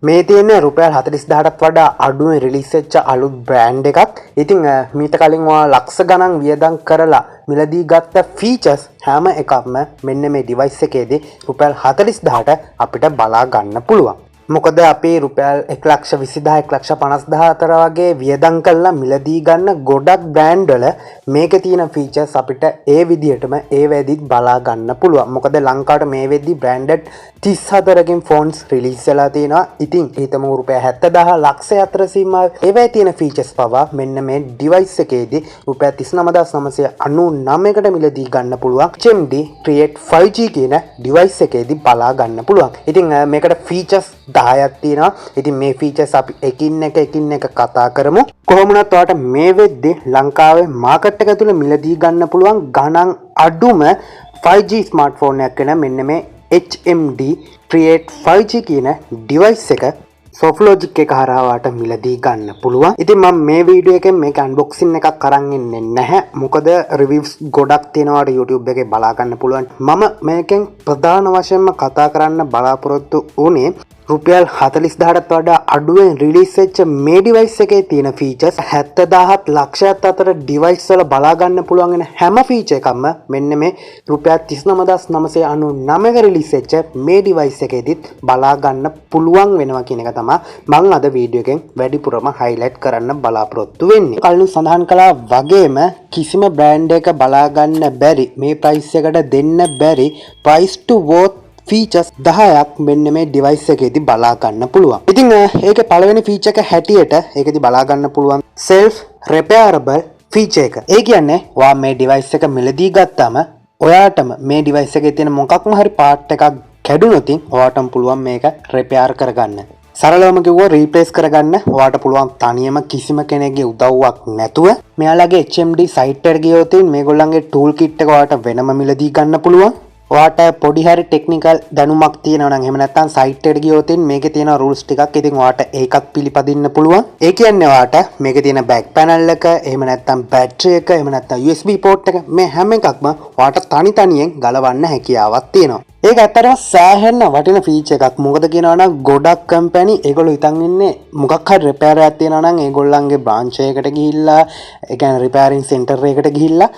මේ තියෙන්නේ රුපියල් 40,000ටත් වඩා අඩුවෙන් රිලීස් වෙච්ච අලුත් බ්‍රෑන්ඩ් එකක්. ඉතින් මීට කලින් ඔයා ලක්ෂ ගණන් වියදම් කරලා මිලදී ගත්ත ෆීචර්ස් හැම එකක්ම මෙන්න මේ ඩිවයිස් එකේදී රුපියල් 40,000ට අපිට බලා ගන්න පුළුවන්. මොකද අපි රුපියල් 1,20,000, 1,50,000 අතර වගේ වියදම් කරලා මිලදී ගන්න ගොඩක් බ්‍රෑන්ඩ් වල මේකේ තියෙන ෆීචර්ස් අපිට ඒ විදිහටම ඒ වෙද්දිත් බලා ගන්න පුළුවන්. මොකද ලංකාවට මේ වෙද්දි බ්‍රෑන්ඩඩ් 34කින් ෆෝන්ස් රිලීස් වෙලා තියෙනවා. ඉතින් හිතමු රුපියල් 70,000 ලක්ෂය අතර සීමාව ඒවැයි තියෙන ෆීචර්ස් පවා මෙන්න මේ ඩිවයිස් එකේදී රුපියල් 39,999කට මිලදී ගන්න පුළුවන්. HMD Create 5G කියන ඩිවයිස් එකේදී බලා ගන්න පුළුවන්. ඉතින් මේකට ෆීචර්ස් 10ක් තියෙනවා. ඉතින් මේ ෆීචර්ස් අපි එකින් එක එකින් එක කතා කරමු. කොහොම වුණත් ඔයාලට මේ වෙද්දී ලංකාවේ මාකට් එක තුල මිලදී ගන්න පුළුවන් ගණන් අඩුම 5G smartphone එකක් වෙන මෙන්න මේ HMD Create 5G කියන ඩිවයිස් එක සොෆ්ලොජික් එක හරහා ඔයාට මිලදී ගන්න පුළුවන්. ඉතින් මම මේ වීඩියෝ එකෙන් මේක අන්බොක්සින් එකක් අරන් එන්නේ නැහැ. මොකද රිවිව්ස් ගොඩක් තියෙනවා YouTube එකේ බලා ගන්න පුළුවන්. මම මේකෙන් ප්‍රධාන වශයෙන්ම කතා කරන්න බලාපොරොත්තු වුණේ රුපියල් 40,000ටත් වඩා අඩුවෙන් රිලීස් වෙච්ච මේ ඩිවයිස් එකේ තියෙන ෆීචර්ස්, 70,000ත් ලක්ෂයත් අතර ඩිවයිස් වල බලා ගන්න පුළුවන් වෙන හැම ෆීචර් එකක්ම මෙන්න මේ රුපියල් 39,999ක රිලීස් වෙච්ච මේ ඩිවයිස් එකේදීත් බලා ගන්න පුළුවන් වෙනවා කියන එක තමයි මං අද වීඩියෝ එකෙන් වැඩිපුරම හයිලයිට් කරන්න බලාපොරොත්තු වෙන්නේ. කලින් සඳහන් කළා වගේම කිසිම බ්‍රෑන්ඩ් එක බලා ගන්න බැරි, මේ ප්‍රයිස් එකට දෙන්න බැරි ප්‍රයිස් ටු වර්ත් ෆීචර්ස් 10ක් මෙන්න මේ ඩිවයිස් එකේදී බලා ගන්න පුළුවන්. ඉතින් ඒකේ පළවෙනි ෆීචර් එක හැටියට ඒකෙදි බලා ගන්න පුළුවන් සෙල්ෆ් රිපෙයාරබල් ෆීචර් එක. ඒ කියන්නේ ඔයා මේ ඩිවයිස් එක මිලදී ගත්තාම ඔයාටම මේ ඩිවයිස් එකේ තියෙන මොකක්ම හරි පාර්ට් එකක් කැඩුනොත් ඔයාටම පුළුවන් මේක රිපෙයාර් කරගන්න. සරලවම කිව්වොත් රීප්ලේස් කරගන්න ඔයාට පුළුවන් තනියම, කිසිම කෙනෙක්ගේ උදව්වක් නැතුව. මෙයාලගේ HMD site එකට ගියොත් මේගොල්ලන්ගේ ටූල් කිට් එක ඔයාට වෙනම මිලදී ගන්න පුළුවන්. ඔයාට පොඩි හරි ටෙක්නිකල් දැනුමක් තියෙනවා නම්, එහෙම නැත්නම් සයිට් එකට ගියොත් මේකේ තියෙන රූල්ස් ටිකක්, ඉතින් ඔයාට ඒකත් පිළිපදින්න පුළුවන්. ඒ කියන්නේ ඔයාට මේකේ තියෙන බෑක් පැනල් එක, එහෙම නැත්නම් බැටරි එක, එහෙම නැත්නම් USB port එක, මේ හැම එකක්ම ඔයාට තනි තනියෙන් ගලවන්න හැකියාවක් තියෙනවා. ඒක ඇත්තටම සෑහෙන්න වටින ෆීචර් එකක්. මොකද කියනවා නම් ගොඩක් කම්පැනි ඒගොල්ලෝ හිතන් ඉන්නේ මොකක් හරි රිපෙයාර් එකක් තියෙනවා නම් ඒගොල්ලන්ගේ බ්‍රාන්ච් එකකට ගිහිල්ලා, ඒ කියන්නේ රිපෙයාරින් සෙන්ටර් එකකට ගිහිල්ලා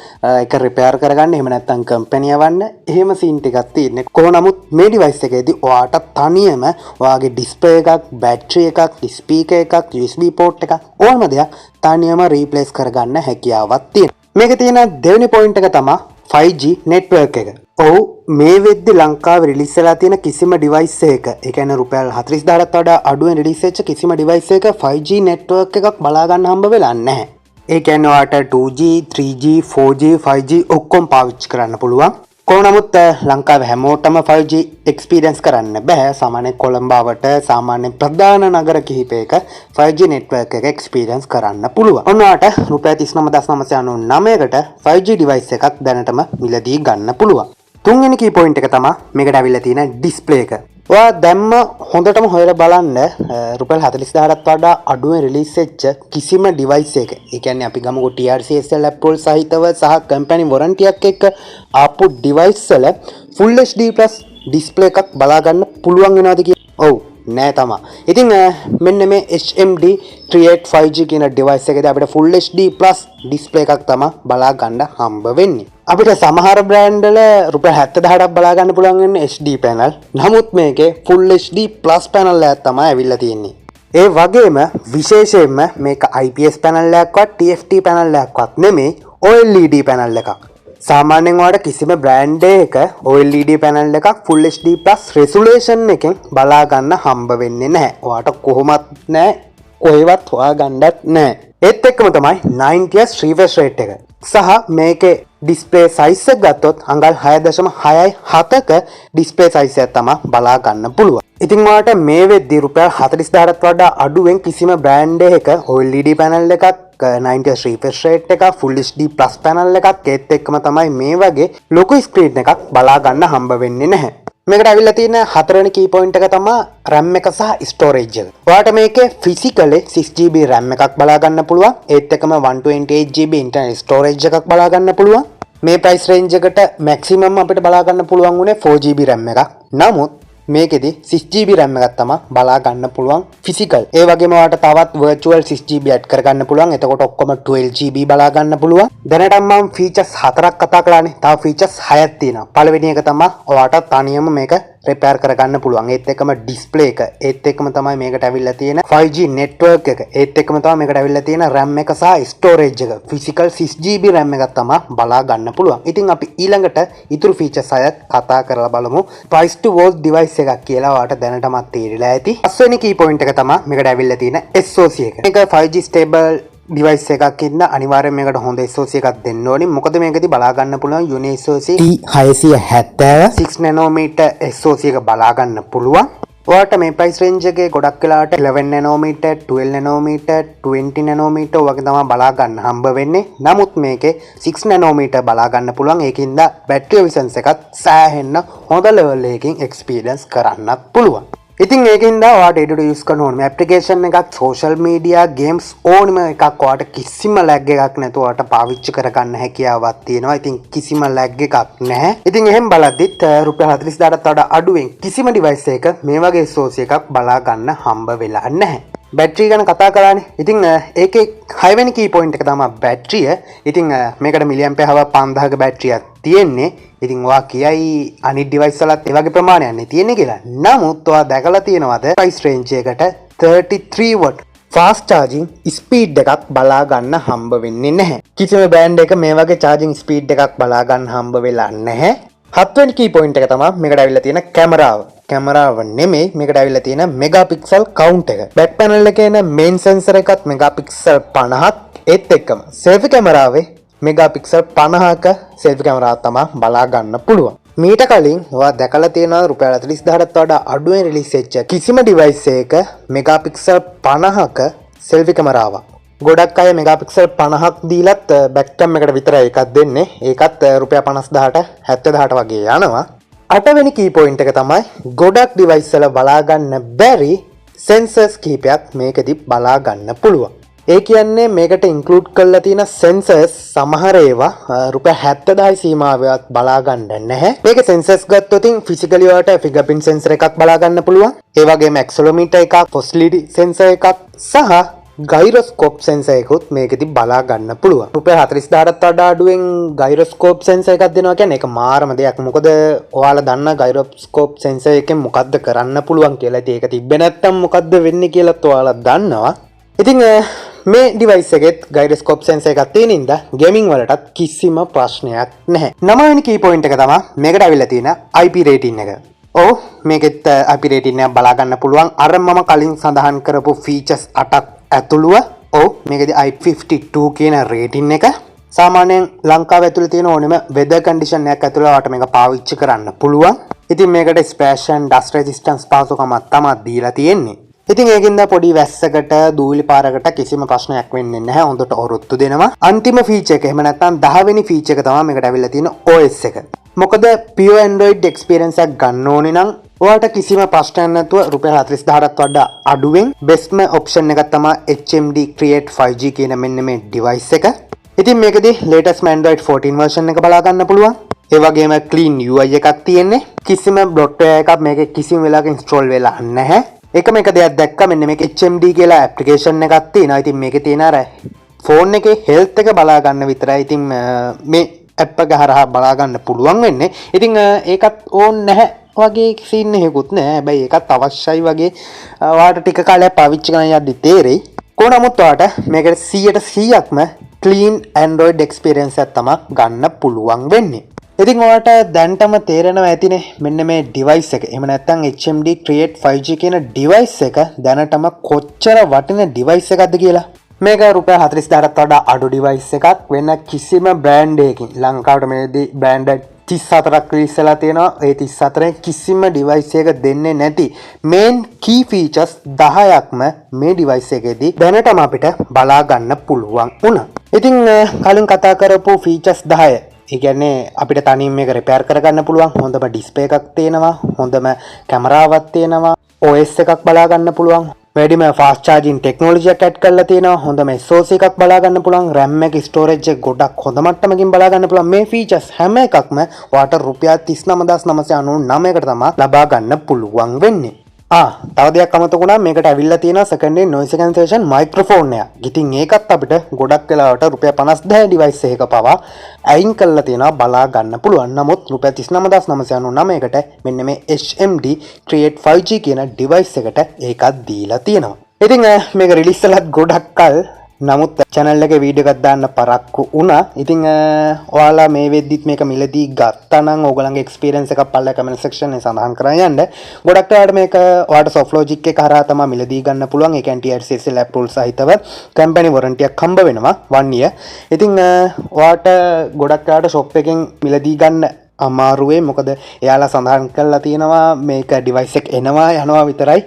ඒක රිපෙයාර් කරගන්න, එහෙම නැත්නම් කම්පැනි යවන්න, එහෙම සීන් ටිකක් තියෙන්නේ. කොහොම නමුත් මේ ඩිවයිස් එකේදී ඔයාට තනියම ඔයාගේ ඩිස්ප්ලේ එකක්, බැටරි එකක්, ස්පීකර් එකක්, USB port එකක්, ඕනම දෙයක් තනියම රීප්ලේස් කරගන්න හැකියාවක් තියෙනවා. මේකේ තියෙන දෙවෙනි පොයින්ට් එක තමයි 5G network එක. ඔව්, මේ වෙද්දි ලංකාවේ රිලීස් වෙලා තියෙන කිසිම ඩිවයිස් එකක, ඒ කියන්නේ රුපියල් 40,000ට වඩා අඩුවෙන් රිලීස් වෙච්ච කිසිම ඩිවයිස් එකක 5G network එකක් බලා ගන්න හම්බ වෙලා නැහැ. ඒ කියන්නේ ඔයාට 2G, 3G, 4G, 5G ඔක්කොම පාවිච්චි කරන්න පුළුවන්. කොහොම නමුත් ලංකාවේ හැමෝටම 5G experience කරන්න බෑ. සාමාන්‍ය කොළඹ අවට සාමාන්‍ය ප්‍රධාන නගර කිහිපයක 5G network එක එක්ස්පීරියන්ස් කරන්න පුළුවන්. ඔන්න ඔයාට රුපියල් 39,999කට 5G device එකක් දැනටම මිලදී ගන්න පුළුවන්. තුන්වෙනි කී පොයින්ට් එක තමයි මේකට ඇවිල්ලා තියෙන ඩිස්ප්ලේ එක. ඔයා දැම්ම හොඳටම හොයලා බලන්න, රුපියල් 40,000ට වඩා අඩුවෙන් රිලීස් වෙච්ච කිසිම ඩිවයිස් එකක, ඒ කියන්නේ අපි ගමුකෝ TRCSL approval සහිතව සහ කම්පැනි වොරන්ටියක් එක්ක ආපු ඩිවයිස් වල Full HD Plus display එකක් බලා ගන්න පුළුවන් වෙනවද කියලා? ඔව්, නෑ තමා. ඉතින් මෙන්න මේ HMD Create 5G කියන ඩිවයිස් එකේදී අපිට Full HD Plus display එකක් තමා බලා ගන්න හම්බ වෙන්නේ. අපිට සමහර බ්‍රෑන්ඩ් වල රුපියල් 70,000ක් බලා ගන්න පුළුවන් වෙන්නේ HD panel. නමුත් මේකේ Full HD Plus panel එකක් තමයි ඇවිල්ලා තියෙන්නේ. ඒ වගේම විශේෂයෙන්ම මේක IPS panel එකක්වත් TFT panel එකක්වත් නෙමෙයි, OLED panel එකක්. සාමාන්‍යයෙන් ඔයාලට කිසිම බ්‍රෑන්ඩ් එකක OLED panel එකක් Full HD Plus resolution එකෙන් බලා ගන්න හම්බ වෙන්නේ නැහැ. ඔයාට කොහොමත් නෑ, කොහෙවත් හොයාගන්නත් නෑ. ඒත් එක්කම තමයි 90 Hz refresh rate එක. සහ මේකේ ඩිස්ප්ලේ සයිස් එක ගත්තොත් අඟල් 6.67ක ඩිස්ප්ලේ සයිස් එකක් තමයි බලා ගන්න පුළුවන්. ඉතින් ඔයාලට මේ වෙද්දි රුපියල් 40,000ට වඩා අඩුවෙන් කිසිම බ්‍රෑන්ඩ් එකක OLED panel එකක්, 90 Hz refresh rate එකක්, Full HD Plus panel එකක්, ඒත් එක්කම තමයි මේ වගේ ලොකු ස්ක්‍රීන් එකක් බලා ගන්න හම්බ වෙන්නේ නැහැ. මේකට ඇවිල්ලා තියෙන හතරවෙනි කී පොයින්ට් එක තමයි RAM එක සහ ස්ටෝරේජ් එක. ඔයාලට මේකේ ෆිසිකලි 6 GB RAM එකක් බලා ගන්න පුළුවන්. ඒත් එක්කම 128 GB internal storage එකක් බලා ගන්න පුළුවන්. මේ ප්‍රයිස් රේන්ජ් එකට මැක්සිමම් අපිට බලා ගන්න පුළුවන් උනේ 4 GB RAM එකක්. නමුත් මේකෙදි 6 GB RAM එකක් තමයි බලා ගන්න පුළුවන් ෆිසිකල්. ඒ වගේම ඔයාලට තවත් වර්චුවල් 6 GB add කරගන්න පුළුවන්. එතකොට ඔක්කොම 12 GB බලා ගන්න පුළුවන්. දැනටම මම ෆීචර්ස් හතරක් කතා කළානේ. තව ෆීචර්ස් හයක් තියෙනවා. පළවෙනි එක තමයි ඔයාට තනියම මේක රිපෙයාර් කරගන්න පුළුවන්. ඒත් එක්කම ඩිස්ප්ලේ එක, ඒත් එක්කම තමයි මේකට ඇවිල්ලා තියෙන 5G network එක, ඒත් එක්කම තමයි මේකට ඇවිල්ලා තියෙන RAM එක සහ ස්ටෝරේජ් එක. ෆිසිකල් 6 GB RAM එකක් තමයි බලා ගන්න පුළුවන්. ඉතින් අපි ඊළඟට ඉතුරු ෆීචර්ස් හයත් කතා කරලා බලමු. Price to worth device එකක් කියලා ඔයාලට දැනටමත් තේරිලා ඇති. පස්වෙනි කී පොයින්ට් එක තමයි මේකට ඇවිල්ලා තියෙන SoC එක. මේක 5G stable device එකක් ඉන්න අනිවාර්යෙන් මේකට හොඳ SoC එකක් දෙන්න ඕනි. මොකද මේකෙදි බලා ගන්න පුළුවන් Unisoc T670 6 nanometer SoC එක බලා ගන්න පුළුවන්. ඔයාට මේ ප්‍රයිස් රේන්ජ් එකේ ගොඩක් වෙලාවට 11 nanometer, 12 nanometer, 20 nanometer වගේ තමයි බලා ගන්න හම්බ වෙන්නේ. නමුත් මේකේ 6 nanometer බලා ගන්න පුළුවන්. ඒකින්ද බැටරි එෆිෂන්සි එකත් සෑහෙන්න හොඳ ලෙවල් එකකින් එක්ස්පීරියන්ස් කරන්නත් පුළුවන්. ඉතින් ඒකින්ද ඔයාට එඩිට යූස් කරන ඕනම ඇප්ලිකේෂන් එකක්, සෝෂල් මීඩියා, ගේම්ස් ඕනම එකක් ඔයාට කිසිම ලැග් එකක් නැතුව ඔයාට පාවිච්චි කරගන්න හැකියාවක් තියෙනවා. ඉතින් කිසිම ලැග් එකක් නැහැ. ඉතින් එහෙම බලද්දිත් රුපියල් 40,000ට වඩා අඩුවෙන් කිසිම ඩිවයිස් එකක මේ වගේ SoC එකක් බලා ගන්න හම්බ වෙලා නැහැ. බැටරි ගැන කතා කළානේ. ඉතින් ඒකේ හයවෙනි කී පොයින්ට් එක තමයි බැටරිය. ඉතින් මේකට මිලිඇම්පියර් අවර් 5000ක බැටරියක් තියෙන්නේ. ඉතින් ඔයා කියයි අනිත් ඩිවයිස් වලත් ඒ වගේ ප්‍රමාණයක් නේ තියෙන්නේ කියලා. නමුත් ඔයා දැකලා තියෙනවද ප්‍රයිස් රේන්ජ් එකට 33 watt fast charging speed එකක් බලා ගන්න හම්බ වෙන්නේ නැහැ. කිසිම බ්‍රෑන්ඩ් එක මේ වගේ චාර්ජිං ස්පීඩ් එකක් බලා ගන්න හම්බ වෙලා නැහැ. හත්වෙනි කී පොයින්ට් එක තමයි මේකට ඇවිල්ලා තියෙන කැමරාව. කැමරාව නෙමෙයි, මේකට ඇවිල්ලා තියෙන මෙගාපික්සල් කවුන්ට් එක. බැක් පැනල් එකේ එන මේන් සෙන්සර් එකත් මෙගාපික්සල් 50ක්, ඒත් එක්කම සෙල්ෆි කැමරාවේ මෙගාපික්සල් 50ක සෙල්ෆි කැමරාවක් තමයි බලා ගන්න පුළුවන්. මීට කලින් ඔයා දැකලා තියෙනවා රුපියල් 40,000ට වඩා අඩුවෙන් රිලීස් වෙච්ච කිසිම ඩිවයිස් එකක මෙගාපික්සල් 50ක සෙල්ෆි කැමරාවක්? ගොඩක් අය මෙගාපික්සල් 50ක් දීලත් බැක් කැම් එකට විතරයි එකක් දෙන්නේ. ඒකත් රුපියල් 50,000ට 70,000ට වගේ යනවා. අටවෙනි කී පොයින්ට් එක තමයි ගොඩක් ඩිවයිස් වල බලා ගන්න බැරි සෙන්සර්ස් කිහිපයක් මේකෙදි බලා ගන්න පුළුවන්. ඒ කියන්නේ මේකට ඉන්ක්ලූඩ් කරලා තියෙන සෙන්සර්ස් සමහර ඒවා රුපියල් 70,000 සීමාවවත් බලා ගන්න නැහැ. මේක සෙන්සර්ස් ගත්තොත් ෆිසිකලි ඔයාලට ෆිංගර්ප්‍රින්ට් සෙන්සර් එකක් බලා ගන්න පුළුවන්. ඒ වගේම ඇක්සලෝමීටර් එකක්, ප්‍රොක්සිමිටි සෙන්සර් එකක් සහ ගයිරොස්කෝප් සෙන්සර් එකකුත් මේකෙදි බලා ගන්න පුළුවන්. රුපියල් 40,000ට වඩා අඩුවෙන් ගයිරොස්කෝප් සෙන්සර් එකක් දෙනවා කියන්නේ ඒක මාරම දෙයක්. මොකද ඔයාලා දන්න ගයිරොස්කෝප් සෙන්සර් එකෙන් මොකද්ද කරන්න පුළුවන් කියලා. ඉතින් ඒක තිබ්බේ නැත්තම් මොකද්ද වෙන්නේ කියලාත් ඔයාලා දන්නවා. ඉතින් මේ ඩිවයිස් එකෙත් ගයිරොස්කෝප් සෙන්සර් එකක් තියෙන හින්දා ගේමින් වලටත් කිසිම ප්‍රශ්නයක් නැහැ. නවවෙනි කී පොයින්ට් එක තමයි මේකට ඇවිල්ලා තියෙන IP rating එක. ඔව්, මේකෙත් IP rating එකක් බලා ගන්න පුළුවන්. අර මම කලින් සඳහන් කරපු ෆීචර්ස් අටක් ඇතුළුව. ඔව්, මේකෙදි IP52 කියන රේටින් එක. සාමාන්‍යයෙන් ලංකාව ඇතුලේ තියෙන ඕනෙම වෙදර් කන්ඩිෂන් එකක් ඇතුළේ ඔයාලට මේක පාවිච්චි කරන්න පුළුවන්. ඉතින් මේකට ස්ප්ලෑෂ් ඇන්ඩ් ඩස්ට් රෙසිස්ටන්ස් පහසුකමක් තමයි දීලා තියෙන්නේ. ඉතින් ඒකින්ද පොඩි වැස්සකට දූවිලි පාරකට කිසිම ප්‍රශ්නයක් වෙන්නේ නැහැ. හොඳට ඔරොත්තු දෙනවා. අන්තිම ෆීචර් එක, එහෙම නැත්නම් 10 වෙනි ෆීචර් එක තමයි මේකට ඇවිල්ලා තියෙන OS එක. මොකද පියෝ Android experience එකක් ගන්න ඕනේ නම් ඔයාලට කිසිම ප්‍රශ්නයක් නැතුව රුපියල් 40,000ට වඩා අඩුවෙන් බෙස්ට්ම ඔප්ෂන් එකක් තමයි HMD Create 5G කියන මෙන්න මේ ඩිවයිස් එක. ඉතින් මේකෙදි ලේටස්ට් Android 14 version එක බලා ගන්න පුළුවන්. ඒ වගේම ක්ලීන් UI එකක් තියෙන්නේ. කිසිම බ්ලොට්වෙයාර් එකක් මේකේ කිසිම වෙලාවක ඉන්ස්ටෝල් වෙලා නැහැ. එකම එක දෙයක් දැක්ක, මෙන්න මේක HMD කියලා ඇප්ලිකේෂන් එකක් තියෙනවා. ඉතින් මේකේ තියෙන අර ෆෝන් එකේ හෙල්ත් එක බලා ගන්න විතරයි. ඉතින් මේ ඇප් එක හරහා බලා ගන්න පුළුවන් වෙන්නේ. ඉතින් ඒකත් ඕන් නැහැ වගේ සීන් එකකුත් නෑ. හැබැයි ඒකත් අවශ්‍යයි වගේ ඔයාලට ටික කාලයක් පාවිච්චි කරන යද්දි තේරෙයි. කොහොම නමුත් ඔයාලට මේකට 100ට 100ක්ම ක්ලීන් Android experience එකක් තමයි ගන්න පුළුවන් වෙන්නේ. ඉතින් ඔයාලට දැන්ටම තේරෙනවා ඇතිනේ මෙන්න මේ ඩිවයිස් එක. එහෙම නැත්නම් HMD Create 5G කියන ඩිවයිස් එක දැනටම කොච්චර වටින ඩිවයිස් එකක්ද කියලා. මේක රුපියල් 40,000ට වඩා අඩු ඩිවයිස් එකක්. වෙන කිසිම බ්‍රෑන්ඩ් එකකින් ලංකාවට මේදී බ්‍රෑන්ඩ් 34ක් රිලීස් වෙලා තියෙනවා. ඒ 34න් කිසිම ඩිවයිස් එකක දෙන්නේ නැති මේන් කී ෆීචර්ස් 10ක්ම මේ ඩිවයිස් එකේදී දැනටම අපිට බලා ගන්න පුළුවන් වුණා. ඉතින් කලින් කතා කරපු ෆීචර්ස් 10, ඒ කියන්නේ අපිට තනියම මේක රිපෙයාර් කරගන්න පුළුවන්, හොඳම ඩිස්ප්ලේ එකක් තියෙනවා, හොඳම කැමරාවක් තියෙනවා, OS එකක් බලා ගන්න පුළුවන්. වැඩිම ෆාස්ට් චාර්ජින් ටෙක්නොලොජි එකක් ඇඩ් කරලා තියෙනවා. හොඳම SoC එකක් බලා ගන්න පුළුවන්. RAM එක, ස්ටෝරේජ් එක ගොඩක් හොඳ මට්ටමකින් බලා ගන්න පුළුවන්. මේ ෆීචර්ස් හැම එකක්ම ඔයාට රුපියල් 39,999කට තමයි ලබා ගන්න පුළුවන් වෙන්නේ. ආ, තව දෙයක් අමතක වුණා. මේකට ඇවිල්ලා තියෙනවා සෙකන්ඩ් නොයිස් කැන්සලේෂන් මයික්‍රොෆෝන් එකක්. ඉතින් ඒකත් අපිට ගොඩක් වෙලාවට රුපියල් 50,000 ඩිවයිස් එකක පවා අයින් කරලා තියෙනවා බලා ගන්න පුළුවන්. නමුත් රුපියල් 39,999කට මෙන්න මේ HMD Create 5G කියන ඩිවයිස් එකට ඒකත් දීලා තියෙනවා. ඉතින් මේක රිලීස් වෙලත් ගොඩක් කල්. නමුත් චැනල් එකේ වීඩියෝ එකක් දාන්න පරක්කු වුණා. ඉතින් ඔයාලා මේ වෙද්දිත් මේක මිලදී ගත්තා නම් ඕගොල්ලන්ගේ එක්ස්පීරියන්ස් එකක් පල්ලා කමෙන්ට් සෙක්ෂන් එකේ සඳහන් කරන් යන්න. ගොඩක් වෙලාවට මේක ඔයාලට සොෆ්ට්ලොජික් එක හරහා තමයි මිලදී ගන්න පුළුවන්. ඒ කියන්නේ TRCSL approval සහිතව කම්පැනි වොරන්ටි එකක් හම්බ වෙනවා 1 year. ඉතින් ඔයාට ගොඩක් වෙලාවට ෂොප් එකෙන් මිලදී ගන්න අමාරුවේ, මොකද එයාලා සඳහන් කරලා තියෙනවා මේක ඩිවයිස් එක එනවා යනවා විතරයි,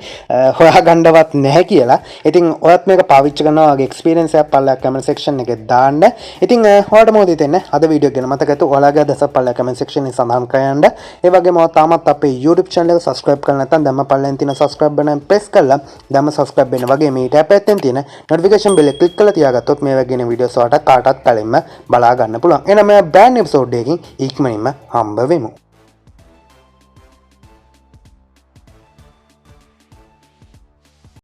හොයාගන්නවත් නැහැ කියලා. ඉතින් ඔයත් මේක පාවිච්චි කරනවා වගේ එක්ස්පීරියන්ස් එකක් පල්ලෙහා කමෙන්ට් සෙක්ෂන් එකේ දාන්න. ඉතින් ඔයාලට මොකද හිතෙන්නේ අද වීඩියෝ ගැන මතක ඇතුව ඔයාලගේ අදහස පල්ලෙහා කමෙන්ට් සෙක්ෂන් එකේ සඳහන් කරන්න. ඒ වගේම ඔයා තාමත් අපේ YouTube channel එක subscribe කරලා නැත්නම් දැන්ම පල්ලෙන් තියෙන subscribe button එක press කරලා දැන්ම subscribe වෙන්න වගේ මේ ඊට පැත්තෙන් තියෙන notification bell එක click කරලා තියාගත්තොත් මේ වගේ වීඩියෝස් ඔයාලට කාටත් කලින්ම බලා ගන්න පුළුවන්. එහෙනම් මේ බ්‍රෑන්ඩ් එපිසෝඩ් එකකින් ඉක්මනින්ම හම්බ වෙමු.